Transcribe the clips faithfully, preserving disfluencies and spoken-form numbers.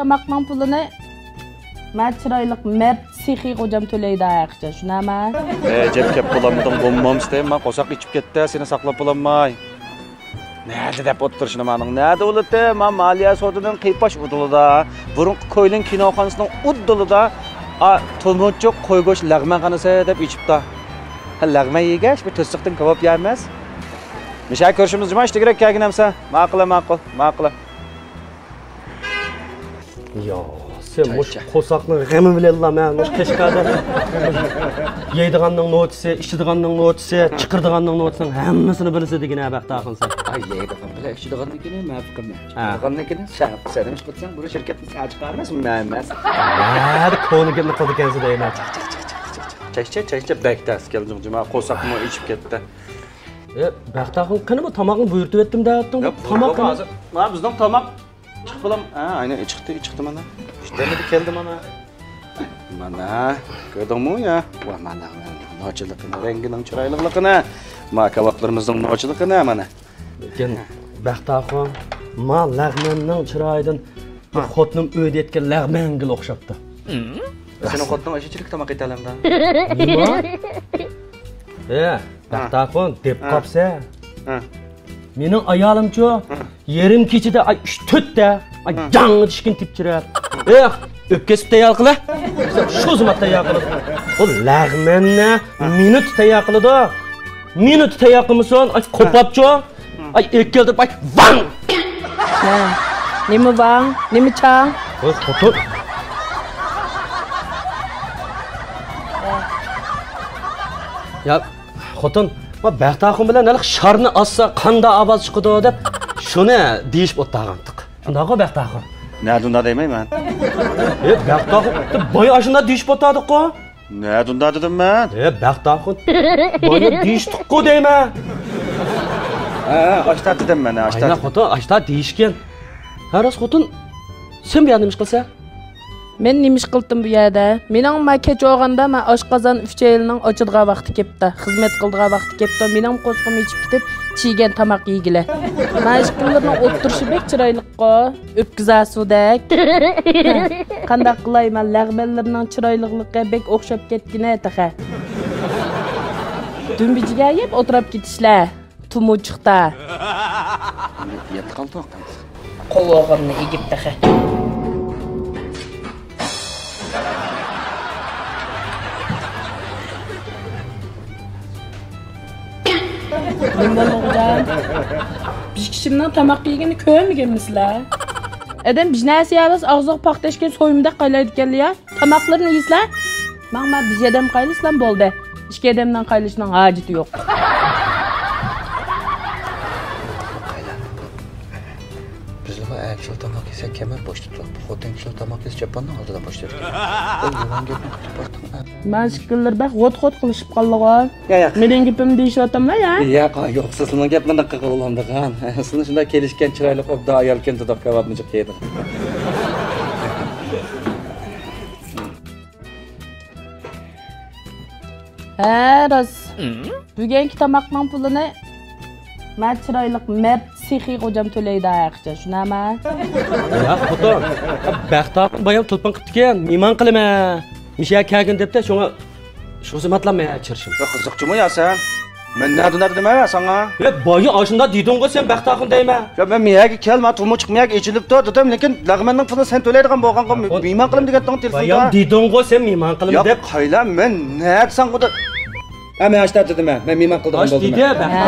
تاماقنىڭ پۇلىنى مەن چىرايلىق مەرد سېخىي خوجام تۆلەيدۇ ھەر قاچان، شۇنداقمۇ؟ ئەجەب كەپ بولالمىدىڭ، بومبامسىتەي، ما قورساق ئېچىپ كەتتى، سېنى ساقلاپ بولالماي. نەدە دەپ ئولتۇرۇشنى مانىڭ، نەدە ئۇلىتى؟ ما مالىيە سودىنىڭ قىيپاش ئۇدۇلىدا، بۇرۇنقى كويلىن كىنوخانىسىنىڭ ئۇدۇلىدا، ئا، تۇمۇچۇق قويگۆش لەغمەنخانىسى دەپ ئېچىپتا. ھە، لەغمەن يېگەچ، بىر تۆسەكتىن كاۋاپ يەرمىز. مىشا كۆرۈشىمىز جۇما ئىشتە كېرەك كەلگىن ئەمسە. ماقۇل، ماقۇل، ماقۇل. يا، سەن چاي، مۇشۇ چاي. قورساقنىڭ غېمى بىلەنلا مەن مۇشۇ قەشقەردە يەيدىغاننىڭ نوچىسى، ئىچىدىغاننىڭ نوچىسى، چىقىرىدىغاننىڭ نوچىسىنىڭ ھەممىسىنى بىلىسەن دېگىنە، بەخت ئاخۇن سەن. ئاي، يەيدىغان بىلەن ئىچىدىغاننىڭكىنى مەن پىقىرمەن. ھە. چىقىدىغاننىڭكىنى سەن، سەن ئىش قىلساڭ، بۇ شىركەتنى سەن چىقارماسمۇ، مەن ئەمەس. نەدە كونا گەپنى قىلىدىكەنسەن دەيمەن. چاي، چاي، چاي، چاي، بەك تەس كەلدىڭ جۇما، قورساقمۇ ئېچىپ كەتتى. ئە، بەخت ئاخۇن، قېنى بۇ تاماقنى بۇيرۇتۇۋەتتىم دەۋەتتىڭ. ياق، تاماقنى. ھازىر، ھە، بىزنىڭ تاماق. چىقىپ بولام. ھە، ئاينى چىقتى، چىقتى مانا. ئۈچ دەمدە كەلدى مانا. مانا، كۆردۈڭمۇ يا؟ ۋا، مانا، نوچىلىقىنى، رەڭگىنىڭ چىرايلىقلىقىنى. ما كاۋاپلىرىمىزنىڭ نوچىلىقىنى مانا. لېكىن، بەخت ئاخۇن، ما لەغمەننىڭ چىرايىدىن بىر ھە. خوتۇنۇم ئۆيدە يەتكەن لەغمەنگىلا ئوخشاپتۇ. سېنىڭ خوتۇنۇڭ ئاشۇنچىلىك تاماق يېتەلەمدۇ؟ نېمە؟ ئە، بەخت ئاخۇن، دەپ قاپسەن. ھە. مېنىڭ ئايالىمچۇ، ھە. يېرىم كېچىدە، ئاي، ئۈچ تۆتتە، ئاي، ھە. جاڭ دېشكىن تېپىپ چىرەپ. ئېھ، ئۆپكە سۈت تەييار قىلە. شۇ زۇمات تەييار قىلىدۇ. بۇ لەغمەننى ھە. مىنۇت تەييار قىلىدۇ. مىنۇت تەييار قىلمىسۇن، ئاي، ھە. قوپاپچۇ. ھە. ئاي، ئېكىلدىپ، ئاي، ۋاڭ! ھە. نېمە ۋاڭ؟ نېمە چاڭ؟ ۋاي، خوتۇن. يا، خوتۇن، ما بەخت ئاخۇن بىلەن ھېلىقى شارنى ئاسسا قانداق ئاۋاز چىقىدۇ دەپ، شۇنى دېيىشىپ ئولتۇرغانتۇق. شۇنداققۇ، بەخت ئاخۇن؟ نەدە ئۇنداق دەيمەن مەن. ئە، بەخت ئاخۇن، بايا ئاشۇنداق دېيىشىپ ئولتۇردۇققۇ. نەدە ئۇنداق دېدىم مەن؟ ئە، بەخت ئاخۇن، بايا دېيىشتۇققۇ دەيمەن. ھە، ھە، ئاشتا دېدىم مەن، ئاشتا ئاينا دېدىم. خوتۇن، ئاشتا دېيىشكەن. ھە، راست خوتۇن، سەن بۇ يەردە نېمە ئىش قىلسەن؟ مەن نېمە ئىش قىلدىم بۇ يەردە؟ مېنىڭ ما كەچ بولغاندا، ما ئاشقازان ئۈچەيلىنىڭ ئاچىدىغان ۋاقتى كېپتۇ، خىزمەت قىلىدىغان ۋاقتى كېپتۇ، مېنىڭ قورسىقىم ئېچىپ كېتىپ، چىگەن تاماق يېگىلى. ما ئىككىلىرىنىڭ ئولتۇرۇشى بەك چىرايلىققۇ، ئۆپكە زاسۇدەك. قانداق قىلاي، ما لەغمەنلىرىنىڭ چىرايلىقلىقى بەك ئوخشاپ كەتكىنە تېخى. دۈمبىجىگە يەپ ئولتۇراپ كېتىشلە. تۇمۇچۇقتا. يەتتە قالدى. قول ئوغرىنى ئېگىپ تېخى. نېمە بولدى، خوجام؟ بىر كىشىمنىڭ تاماق يېگىنىنى كۆرمىگەنمىسىلەر؟ ئادەم بىر نەرسە يەۋالسا، ئاغزىغا پاختا ئىچكەن سويمىدەك قايلايدىكەنلەر يا. تاماقلىرىنى يېسىلە. ماڭا، ماڭا بىر ئادەم قايلىسىلام بولدى. ئىككى ئادەمنىڭ قايلىشىنىڭ ھاجىتى يوق. بىزلىمۇ ئەر كىشىلەر تاماق يېسە كەمەر بوشتا تۇرۇپ، خوتۇن كىشىلەر تاماق يېسە چاپاننىڭ ئالدىدا بوشتا تۇرۇپ. ئۇ يامان گەپنى قىلىپ باقتىڭ. مانا شىكىللىرى بەك غوت-غوت قىلىشىپ قالدىغۇ. يا، يا. مېنىڭ گېپىمنى دېيىشىۋاتاملا يا. يا، يوق، سىزنىڭ گەپلىرىنى قىلغىلامدىغان. سىزنىڭ شۇنداق كېلىشكەن چىرايلىق ئوبدان ئايالكەن تۇدۇق كاۋاپنى جىق يەيدىغان. ھە، راست. بۈگۈنكى تاماقنىڭ پۇلىنى مەن چىرايلىق مەرد سېخىي خوجام تۆلەيدۇ ھەر قاچان، شۇنداقمۇ؟ ياق، خوتۇن. بەخت ئاخۇن بايام تېلېفون قىپتىكەن، مېھمان قىلىمەن. مىشە كەلگىن دەپتە، شۇڭا شۇ زامانلا مەن چىرىشىم. يا قىزىقچىمۇ يا سەن؟ مەن نەدە نەدە دېمەن ساڭا؟ يا بايا ئاشۇنداق دېدىڭغۇ سەن بەخت ئاخۇن دەيمەن. يا مەن مېيەگە كەلمە، تۇمۇچۇق مېيەگە ئېچىلىپتۇ دېدىم، لېكىن لەغمەننىڭ پۇلىنى سەن تۆلەيدىغان بولغانغا مېھمان قىلىمەن دېگەنتىڭ تېلېفوندا. بايام دېدىڭغۇ سەن مېھمان قىلىمەن دەپ. يا قايلا، مەن نەدە ساڭغۇ دە-، ھە، مەن ئاشتا دېدىم، ھە. مەن مېھمان قىلىدىغان بولدۇم. ھە،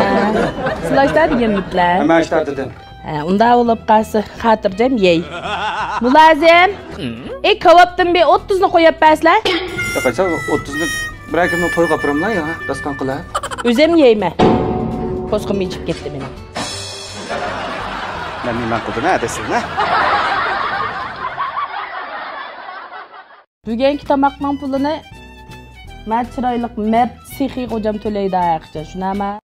سىلەر ئاشتا دېگەنمىدىلەر؟ ھە، مەن ئاشتا دېدىم. ھە، ئۇنداق بولۇپ قالسا، خاتىرجەم يەي. مۇلازىم! ئى، كاۋاپتىن بىر ئوتتۇزنى قويۇپ بەرسىلە. ياق، ئايسا، ئوتتۇزنى بىرەر كىمنىڭ تويىغا ئاپىراملا يا، داستان قىلىپ. ئۆزۈم يەيمەن. قورسىقىم ئېچىپ كەتتى مېنىڭ. مەن نېمە قىلدىم، ھە، دەيسىلەر؟ بۈگۈنكى تاماقنىڭ پۇلىنى مەن چىرايلىق مەرد سېخىي خوجام تۆلەيدۇ ھەر قاچان، شۇنداقمۇ؟